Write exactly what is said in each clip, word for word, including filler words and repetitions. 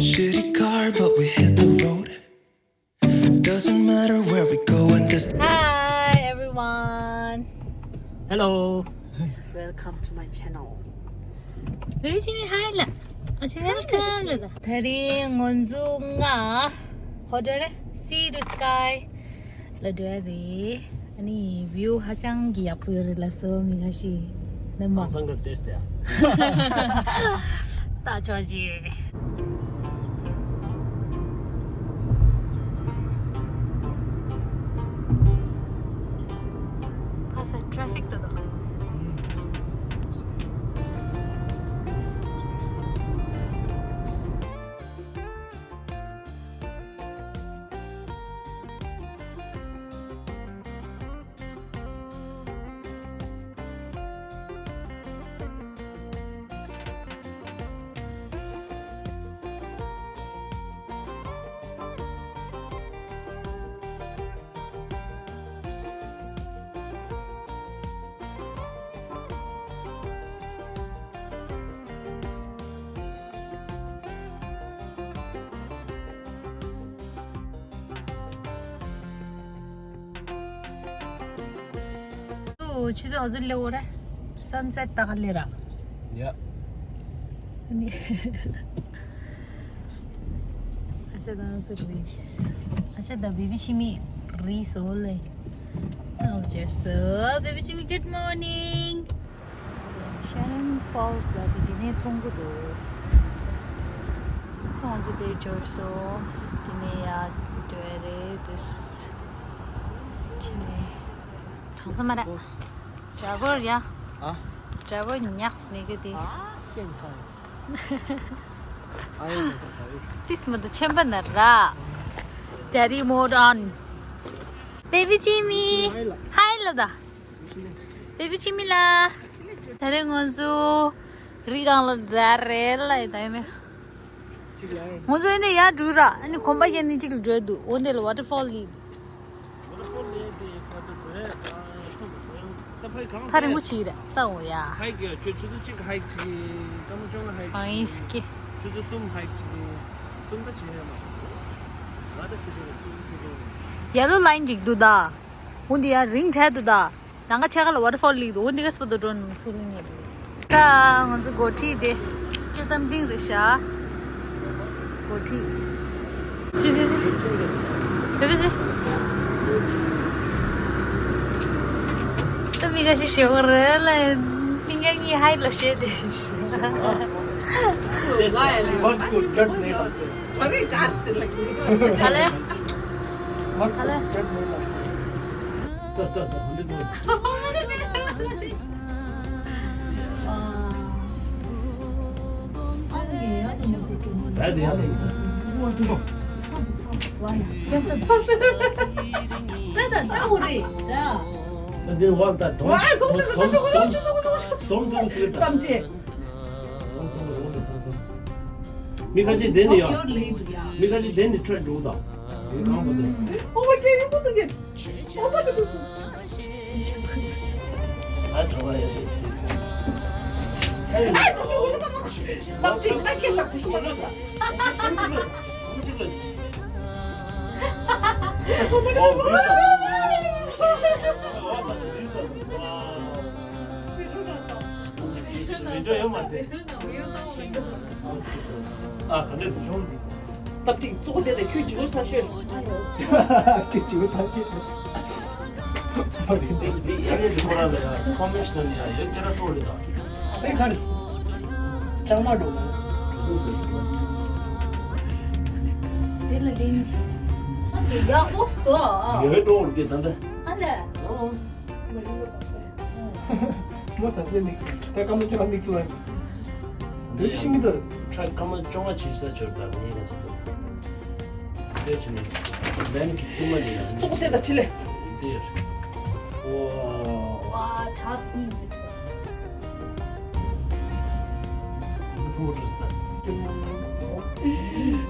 Shitty car, but we hit the road. Doesn't matter where we go and just Hi everyone. Hello. Welcome to my channel. Baby Jimmy, hi ལ། ཨ་ཅེ། welcome ལ། ད་རིང་ང་ཚོ་ང་ཁོ་ཏྲ་རེ། Sea to Sky ལ་འགྲོ་ཡ་རེད། ཨ་ནི་view ཧ་ཅང་གི་ཡག་པོ་ཡོད་རེད་ལ་སོ། མི་ཁ་ཤས་ནི་མ་ཧང་སང་གི་ཏེས་ཏེ་ཡ། ལྟ་ཆོག་ཅིག་ཕ་ས་traffic ཏོ་ཏོ། ཆུ་ཚོད་ཨ་ཟུར་ལེ་འོ་ར། Sunset ད་ག་ལེ་ར། ཡ། ནི། ཨ་ཅག་དང་ཟུར་རིས། ཨ་ཅག་དང་བེ་བི་ཆི་མི་རིས་འོ་ལེ། ཨ་ཅག་སོ། བེ་བི་ཆི་མི། good morning. Shannon Falls ལ་དེ་དེ་ནས་མཐོང་གི་འདུག་ཁོང་ཚོ་དེ་འབྱོར་སོང་། དེ་ནས་ཡར་འགྲོ་ཡ་རེད་དུས། ཕྱི་ནས་གྲང་ས་མ་རེད། Driver ཡ། ཨ། Driver ཉགས་མེད་གི་དེ། ཨ། ཤེས་ཐང་། ཨ་ཡེ་མེད་ཐང་ཨ་ཡེ། ཏིས་མ་དུ་ཆེན་པ་ན་ར། Daddy mode on. Baby Jimmy. Hi ལ། Hi ལ་ད། བེ་བི་ཆི་མི་ལ། ད་རེས་ང་ཚོ་རི་སྒང་ལ་འཛེགས་རེད་ལ་ཡིན་ད་ཡིན་ནི། ང་ཚོ་ཡིན་ནི་ཡར་འགྲོ་ར། ཨ་ནི་གོམ་པ་བརྒྱབ་ནི་གཅིག་ལ་འགྲོ་འདུག་འོ་འདི་ལ་waterfall ཡིན། ཐག་རིང་པོ་ཞིག་རེད་ལྟ་འོ་ཡ། hike ཡ། ཁྱོད་ཆུ་ཚོད་གཅིག་hike བྱེད་ཀྱི། སྐར་མ་བཅོ་ལྔ་hike བྱེད་ཀྱི། ཨ་ཡིན་སྐྱེ། ཆུ་ཚོད་གསུམ་hike བྱེད་ཀྱི། གསུམ་ད་བྱེད་ཡ་མ་རེད། ང་ད་བྱེད་ཀྱི་རེད། ཁྱོད་ཀྱི་བྱེད་ཀྱི་རེད། yellow line ཅིག་འདུག་ད། འོ་འདི་ཡ་རིང་དྲགས་འདུག་ད། ནང་ཁ་ཕྱེད་ཀ་ལ་waterfall ལིག་འདུག་འོ་འདི་ག་སྤ་དོ་འགྲོ་ནུ་ཚུར་ལིག་ངེ་འདུག་ད་ང་ཚོ་སྒོ་ཁྲིད་དེ་ཅོ་གཏམ་ཏིང་རེད་ཤག་སྒོ་ཁྲིད། ཙི་ཙི་ཙི། བེ་བི་ཙི། ད་མི་ག་ཞིག་ཞོག་རེད་ལ། པིང་ཀ་གཉིས་hike ལ་ཤེས་དེ། What's good? Good neighbor. ཨ་ལེ། ཨ་ལེ། མི་ཁ་ཤས་དེ་ནི་ཡ། མི་ཁ་ཤས་དེ་ནི་ཁྲོད་འགྲོ་དང་། ཡོད་ཁང་པ་དང་། ཨོ་མ་ཀེ་ཡོད་གོ་དུ་གེ། ཨོ་མ་ཀེ་དུ། ཨ་གྲོ་བ་ཡོད་རེད་ཟེར། ཨ་དུ་དུ་དུ་དུ། ལབ་ཅིག་ལྟ་སྐྱེ་ས་ཁུ་ཤུ་མ་ལོ་ད། ཨ་ག་ནས་བྱུང་། སྟབས་ཀྱིས་གཙོ་བོ་དེ་དང་ཁྱོད་བྱིའུ་ཚ་ཤོས། ཁྱོད་བྱིའུ་ཚ་ཤོས། འདི་འདི་ཨེ་རེད་ཁོ་རང་ལ་ཡ་ཁོ་མི་ཤི་ན་ནི་ཡ་ཡོད་སྐད་ར་ཚོགས་རེད་ད། ཨེ་ཁར། ལྕང་མ་འགྲོ། གྲུ་གཟིངས་ཟེར་གྱི་འགྲོ། དེ་ལ་ལེན་ཅི། ཨ་དེ་ཡག་པོ་སྟོ། ཡོད་འགྲོ་འོར་གྱི་ད་ལྟ། ཨ་ལས། ཨོ། མོ་ད་ཚེ་མིག་ད་སྐར་མ་བཅོ་ལྔ་མིག་བཙུམ་ཡ། འདི་ཤིང་འདི། ཁྲ་སྐར་མ་བཅོ་ལྔ་བྱེད་ས་ཆོད་ད་ངས་ང་ཚོ་འདི་བྱེད་ནས་ལན་གྱི་ཐུག་མ་ནི་ཡང་ཚོགས་དེ་དང་འཕྲིན་ལས། འདིར། ཨོ། ཝ་ཁྲག་ཨིན་འདི་ཁྲ། འདི་ཐུག་འགྲོ་ས་ད།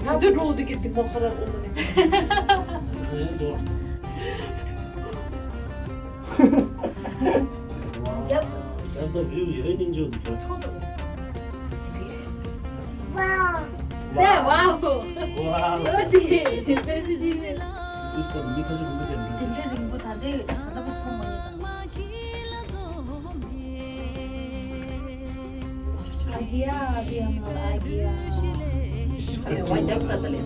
ད་དུས་འགྲོ་འདི་གི་འདི་མོ་ཁ་ར་ཨོ་མ་ནི། ཨེ་འགྲོ། རྒྱབ། རྒྱབ་ཏུ་བེའུ་ཡོད་སྙིང་རྗེ་འདུག་ཚོགས་དུ། ཝའོ། ཟེར། ཝའོ། ཝའོ། ཨོ་དེ་ཞེས་པའི་སི་ཏི་ནི། དུས་སྟོན་མི་ཁ་ཤས་མི་ཁ་ཤས་འགྲོ། དེ་འདྲའི་རིང་པོ་ད་ལྟའི་ད་ལྟ་བུ་མཐོང་མ་མྱོང་། ཨ་གི་ཡ་ཨ་གི་ཡ་མ་ཨ་གི་ཡ། ཨ་རེ་བ་རྒྱབ་ད་ད་ལེ།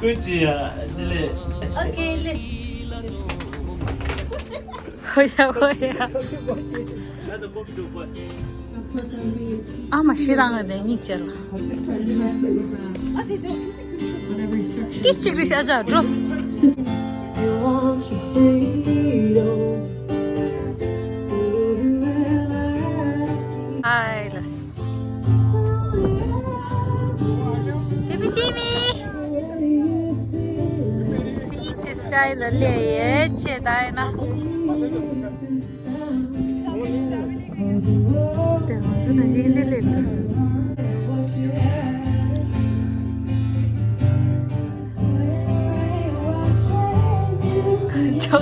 ཀུ་ཅི་ཡ་ཅི་ལེ། ཨོ་ཁེ་ལེ། ཧོ་ཡ་ཧོ་ཡ། ཨ་མ་ཤི་རང་ལ་ནི་གཉིད་ཅེར་ལ། ཏིས་ཅིག་རེ་ཤ་ཇ་འགྲོ། ཨའི་ལས། Baby Jimmy. See this guy ལ་ལས་ཡེ་ཅེ་ད་ཡིན་ན། དེ་ང་ཚོ་ནང་བཞིན་ལས་ལས་ད། ཅོ་ལ།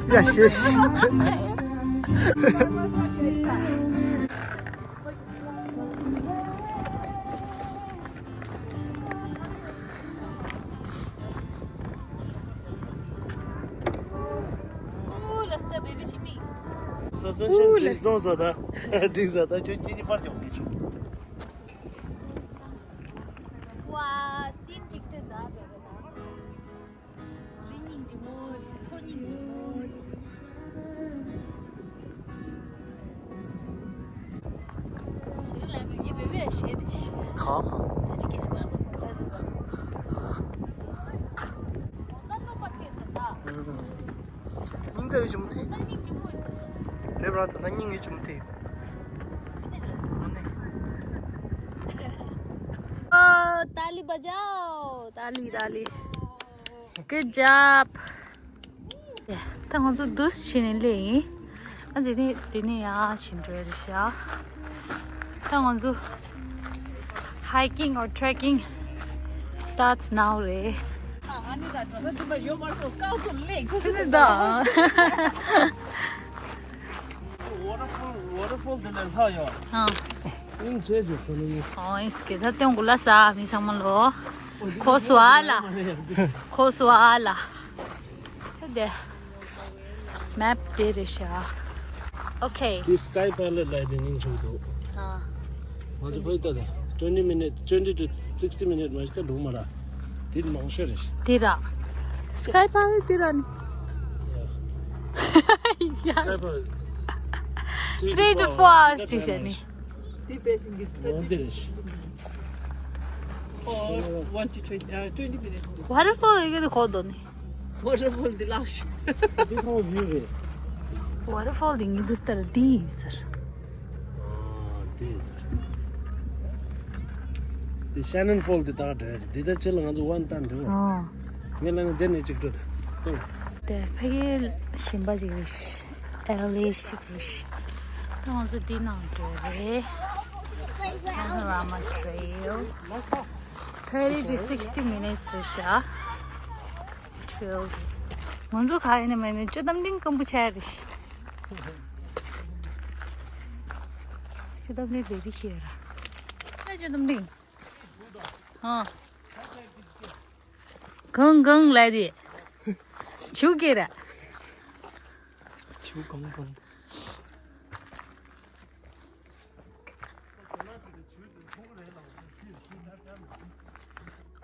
ཡ་ཤེས་ཤེས། Suspension འགྲིག་སོང་ཟེར་ད། འགྲིག་ཟེར་ད་ཁྱོད་ཁྱེད་གཉིས་པར་འཇོག་གི་ཆུ། ཝ། སིན་གཅིག་ཏུ་ད་བེ་བེ་ད། རི་སྙིང་རྗེ་མོ། མཚོ་སྙིང་རྗེ་མོ། ཞེས་ལབ་ཡོད་ངེས་བེ་བེ་ཞེས་དེ་ཤི། ཁ་ཁ། ད་ཅི་གེ་ལ་ལ་ལ་ལ། ད་ལོ་པར་ཏེ་ཟེར་ད། སྙིང་ག་ཡོད་ཅུང་ཐེ། ད་སྙིང་རྗེ་མོ་ཡོད་ཟེར། རེད་བ་ད་ད་སྙིང་ཡོད་ཅུང་ཐེ། ཨ་ནི། ཨོ་ཏཱ་ལི་བ་ཇའོ། ཏཱ་ལི་ཏཱ་ལི། Good job. ད་ང་ཚོ་འདུག་སེ་བྱས་ནས་སླེབས་ཡིན། ཨ་དེ་ནས་དེ་ནས་ཡར་ཕྱིན་འགྲོ་ཡ་རེད་ཤག་ད་ང་ཚོ་hiking or trekking starts now རེད། ཨ་ནི་ད་འགྲོ་ས་དེ་མ་ཡོད་མ་རེད་སོ་སྐའོ་ཚོ་སླེབས་དེ་ནས་ད། Waterfall, waterfall དེ་ལས་ལྷག་ཡོད། ཨང་། ཨིན་ཇེ་ཇེ་ཁོ་ནི། ཨོ་ཨིན་སྐད་ད་སྟོན་དགོས་ལ་ས་མི་ཚང་མ་ལོ། ཁོ་སུ་ཨ་ལ། ཁོ་སུ་ཨ་ལ། དེ། མེབ་དེ་རེད་ཤག་ཨོ་ཁེ། དེ་Sky Pilot ལ་དེ་སྙིང་བཅུག་འདུག་ཨ། ང་ཚོ་ཕ་ཡི་ལྟ་དེ། twenty minute, twenty to sixty minute མ་ཞིག་ད་འགྲོ་མ་ར། དེ་མང་ཤོས་རེད་ཤག་དེ་ར། Sky Pilot དེ་ར་ནི། Yeah. Sky Pilot. Three to four hours ཅིག་བྱས་ནི། དེ་པེ་སིང་གི་འོ་དེ་རེད་ཤག Or one to twenty, uh, twenty minutes. Waterfall ཡི་གེ་དེ་ཁོ་དོ་ནི། Waterfall འདི་ལགས་ཤིག་འདི་ཚང་མ་view རེད། Waterfall འདི་ངས་འདི་ལྟར་འདི་ཡིན་ཟེར། ཨ་འདི་ཡིན་ཟེར། འདི་Shannon Fall འདི་ད་ག་འདྲ་རེད། འདི་ད་ཕྱི་ལ་ང་ཚོ་one ལྟ་འདྲ་བོ། ཨ། ངས་ལ་ནི་འདི་ནས་གཅིག་འགྲོ་ད། ཏོ། དེ་ཕ་གི་ཞིམ་པ་ཞིག་རེད། ཨེ་ལི་ཞིག་རེད། ད་ང་ཚོ་འདི་ནང་འགྲོ་རེད། Panorama Trail. Thirty to sixty minutes རེད་ཤག Trail. ང་ཚོ་ག་ཡིན་ན་མིན་ན་ཅོ་གཏམ་ཏིང་སྐམ་པོ་ཆགས་རེད། ཅོ་གཏམ་ཏིང་བེ་བི་ཁྱེར་ར། ཨ་ཅོ་གཏམ་ཏིང་། ཧ། གང་གང་ལ་དེ། ཆུ་ཀེ་ར། ཆུ་གང་གང་།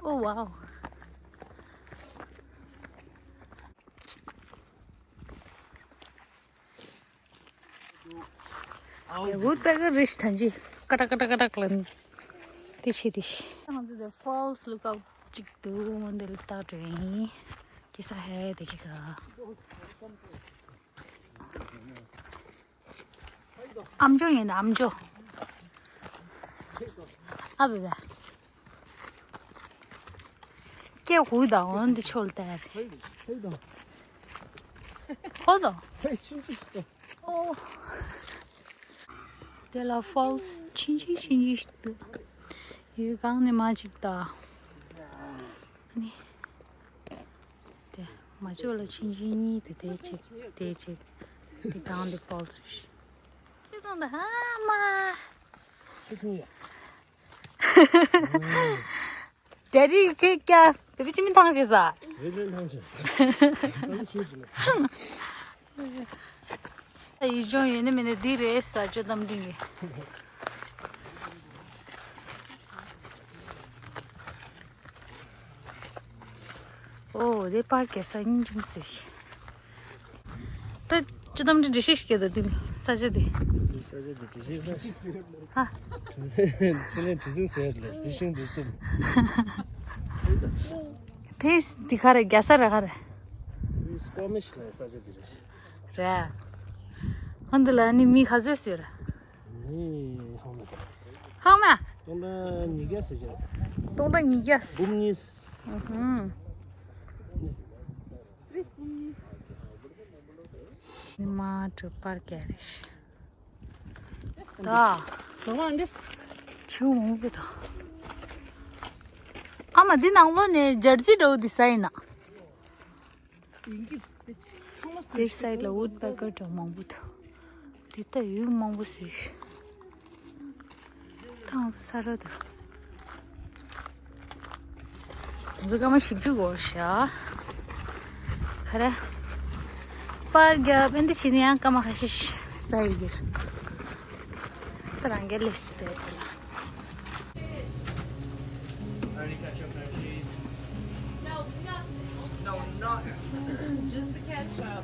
Oh wow. Woodpecker རིགས་ཐམས་ཅད་ཀ་ཀྲག་ཀ་ཀྲག་ཀ་ཀྲག་ལ་དེ་བྱེད་དེ། ང་ཚོ་དེ་falls lookout ཅིག་འདུག་འོན་ཏེ་ལྟ་འགྲོ་ཡིན། ཀེ་ས་ཧེ་དེ་གི་ག་ཨམ་ཅོག་ཡིན་ན་ཨམ་ཅོག་ཨ་བེ་བེ། ཀྱེ་ཧུ་དང་འོན་ཏེ་ཆོལ་ཏེ། ཧོ་དང་། ཨོ། དེ་ལ་ཕོལ་སི་ཆུང་ཆུང་ཆུང་ཆུང་ཞིག་འདུག་ཡུལ་སྒང་ནས་མར་ཅིག་ལྟ། ཨ་ནི། དེ་མ་ཕྱོགས་ལ་ཆུང་ཆུང་གཉིས་དེ་དེ་གཅིག་དེ་གཅིག་དེ་སྒང་དེ་ཕོལ་སི་ཞིག་ཅི་དང་དང་ཧ་མ། ཁྱེད་ཐུང་ཡ། ཌེ་ཌི་ཁྱེད་ཀྱ་བེ་བི་ཆི་མི་ཐང་ཞེས་ས། བེ་བི་ཐང་ཞེས། ད་ནི་ཤེས་ཀྱི་མེད། ཡུལ་ལྗོངས་ཡོད་ནི་མེད་ནི་འདི་རེད་ས་ཅོ་གཏམ་འབྲིང་གི། ཨོ་དེ་པར་གྱི་ས་སྙིང་རྗེ་མོ་ཟེར་ཞིག་ད་ཅི་གཏམ་འདྲི་འདྲི་ཤེས་ཤིག་གི་ད་དེ་ས་ཆ་དེ། འདི་ས་ཆ་དེ་འདྲི་ཤེས་ཤིག་ཧ། ཚེ་ལན་འདྲི་སུ་ཟེར་ལ་འདི་ཤིང་འདི་སྟོབས། དེ་འདི་ག་རེ་རྒྱ་ས་རེད་ག་རེ། འདི་སྐོ་མེཤ་ལ་ས་ཆ་དེ་རེད། རེད། ཧོན་དུ་ལ་ནི་མི་ག་ཚོད་ཟེར། ནི་ཧང་མ། ཧང་མ། སྟོང་ཕྲག་ཉིས་བརྒྱ་ཟེར་གྱི་རེད། སྟོང་ཕྲག་ཉིས་བརྒྱ། འབུམ་གཉིས། ཨུ་ཧུམ། ནི་མ་གྲུ་པར་ག་རེ་ཤི། ད། གྲོགས་མ་འདྲེས། ཆུ་འོང་གི་ད། ཨ་མ་འདི་ནང་ལོགས་ནས་ཇར་ཟི་འདྲ་བོ་འདི་ས་ཡིན་ན། ཡིན་གྱི་ཚང་མ་སུ། དེ་སའི་ལ་ཝུད་པེ་ཀར་འདྲ་མང་པོ་འདུག་དེ་ལྟ་ཡོད་མང་པོ་ཟེར། ཐང་ས་ར་དུ། འཛི་ཀ་མ་ཞིབ་འཇུག་གོ་ཤ། ཁ་ར། པར་རྒྱབ་ཨེ་འདི་ཕྱི་ནས་ཡང་སྐར་མ་ཁ་ཤས་ཤིག་ས་ཡི་གིར། ད་རང་གི་ལེས་དེ་དེ་ལ། Any ketchup, no cheese? No, nothing. No, nothing. Just the ketchup.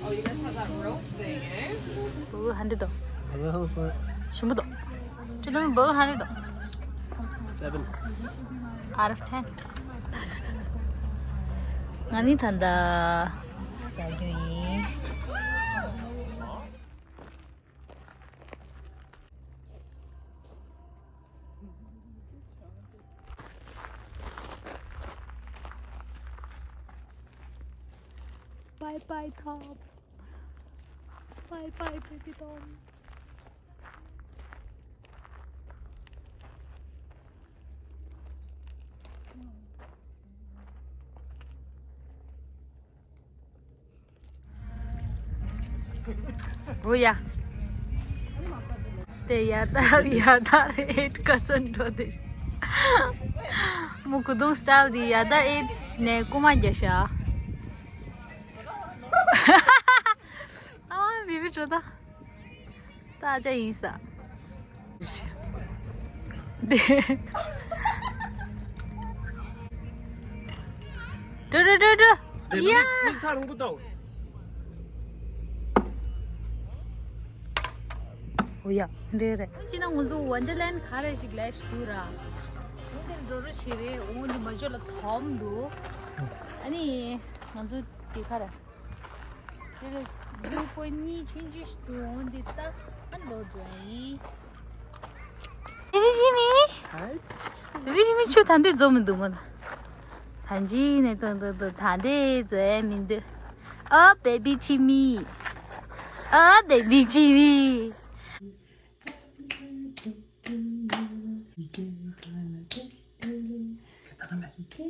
Oh, you guys have that rope thing, eh? Boo, hundred dollars. Hello, sir. Shumbudo. Chudon, boo, hundred dollars. Seven. Out of ten. Ngani thanda. Sagui. Bye bye, Tom. Bye bye, baby Tom. འོ་ཡ། དེ་ཡ་ད་ཡ་ད་རེད་ཀ་ཚོན་འགྲོ་དེ། མོ་ཀུ་དུང་སི་ཊལ་དེ་ཡ་ད་ཨེབ་ནས་རྐུ་མ་རྒྱག་ཤག་ཨ་བི་བི་འགྲོ་ད། ད་ཅག་ཡིན་ས། དེ། འགྲོ་འགྲོ་འགྲོ་འགྲོ། ཡ། མིག་ཐག་རིང་པོ་བལྟའོ། འོ་ཡ། འདྲེ་རེད། ཕྱི་ན་ང་ཚོ་ཝན་ཌར་ལེན་ག་རེ་ཞིག་ལས་ཞིག་འདུག་ར། འོ་དེ་འགྲོ་རོགས་བྱེད་རེད། འོ་འདི་མ་ཇོ་ལ་དོམ་འདུག་ཨ་ནི་ང་ཚོ་དེ་ག་རེ། དེ་ལ་བུ་པོ་གཉིས་ཆུང་ཆུང་ཞིག་འདུག་འོ་འདི་ལྟ་ཨ་འགྲོ་འགྲོ་ཡིན། བེ་བི་ཇི་མི། བེ་བི་ཇི་མི་ཆུ་ད་འདི་འཛོམས་མི་འདུག་མོ། ད་ཇི་ནས་ཏོ་ཏོ་ཏོ་ད་འདི་འཛོམས་མི་འདུག་ཨ་བེ་བི་ཇི་མི། ཨ་བེ་བི་ཇི་མི། ཨ་ཀི་ཀི་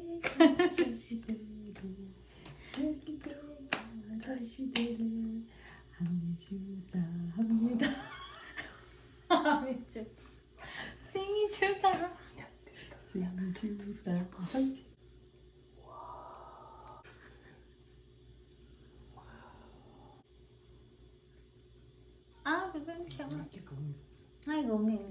ཤ་མ། ང་གོ་མེད།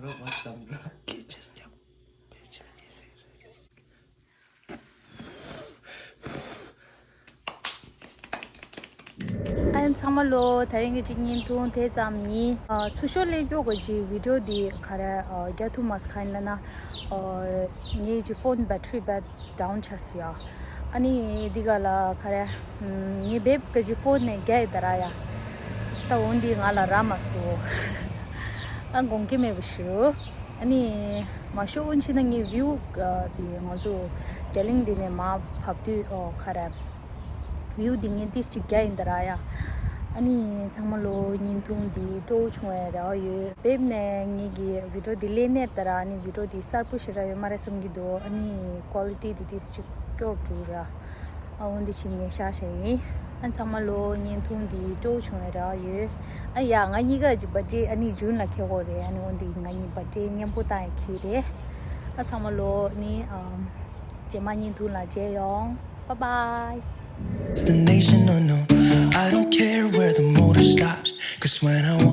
རོ་བ་ཙམ་ར། སྐད་ཆ་སྐྱབས། བེད་སྤྱོད་ཡིན་ཟེར། ཨན་ཚང་མ་ལོ། དེ་རིང་གི་གཅིག་བརྙན་ཐུང་དེ་ཙམ་ཡིན། ཨ་ཚུར་ཤོག་ལས་སྐྱོ་གོ་ཅི་བི་ཌིའོ་འདི་ག་རེ་ཨ་རྒྱ་ཐུ་མ་སི་ཁན་ལ་ན། ཨ་ངའི་ཅི་ཕོན་བེ་ཊི་རི་བེད་ཌའུན་ཆགས་སི་ཡ། ཨ་ནི་འདི་ག་ལ་ག་རེ་ངའི་བེབ་ག་ཅི་ཕོན་ནས་རྒྱ་ཡི་ད་ར་ཡ། ད་འོ་འདི་ང་ལ་རག་མ་སོང་། ཨ་དགོངས་འགལ་མེད་པ་ཞུ། ཨ་ནི་མ་ཤོ་འོན་ཕྱིན་ན་ངའི་བིའུ་དེ་ང་ཚོ་རྒྱ་གླིང་འདི་ནས་མར་བབས་དུས་ཨོ་ཁ་ར། བིའུ་འདི་ངས་ཏིས་གཅིག་རྒྱ་ཡིན་ད་ར་ཡ། ཨ་ནི་ཚང་མ་ལོ་བརྙན་ཐུང་འདི་སྤྲོ་བོ་བྱུང་བའི་རེ་བ་ཡོད། བེབ་ནས་ངེད་ཀྱི་བི་ཌིའོ་འདི་ལས་གནས་ད་ར། ཨ་ནི་བི་ཌིའོ་འདི་གསར་པོ་ཞེ་དྲག་ཡོད་མ་རེད་བསམ་གྱི་འདུག་ཨ་ནི་ཀོ་ལི་ཊི་འདི་ཏིས་གཅིག་སྐྱོར་འགྲོ་ར། ཨ་འོན་ཏེ་ཕྱིན་ངས་ཤག་ཤག་ཡིན། ཨ་ཚང་མ་ལོ་བརྙན་ཐུང་འདི་སྤྲོ་བོ་བྱུང་བའི་རེ་བ་ཡོད། ཨ་ཡ་ང་གཉིས་ཀ་གི་བར་ཌེ་ཨ་ནི་ཇུན་ལ་འཁེལ་གོ་རེད། ཨ་ནི་འོན་ཏེ་ང་གཉིས་བར་ཌེ་མཉམ་པོ་བཏང་ཡ་ཁྱོད་རེད། ཨ་ཚང་མ་ལོ་ནི་ཨམ། རྗེས་མ་བརྙན་ཐུང་ལ་མཇལ་ཡོང་། Bye bye. Destination unknown. I don't care where the motor stops. Cause when I want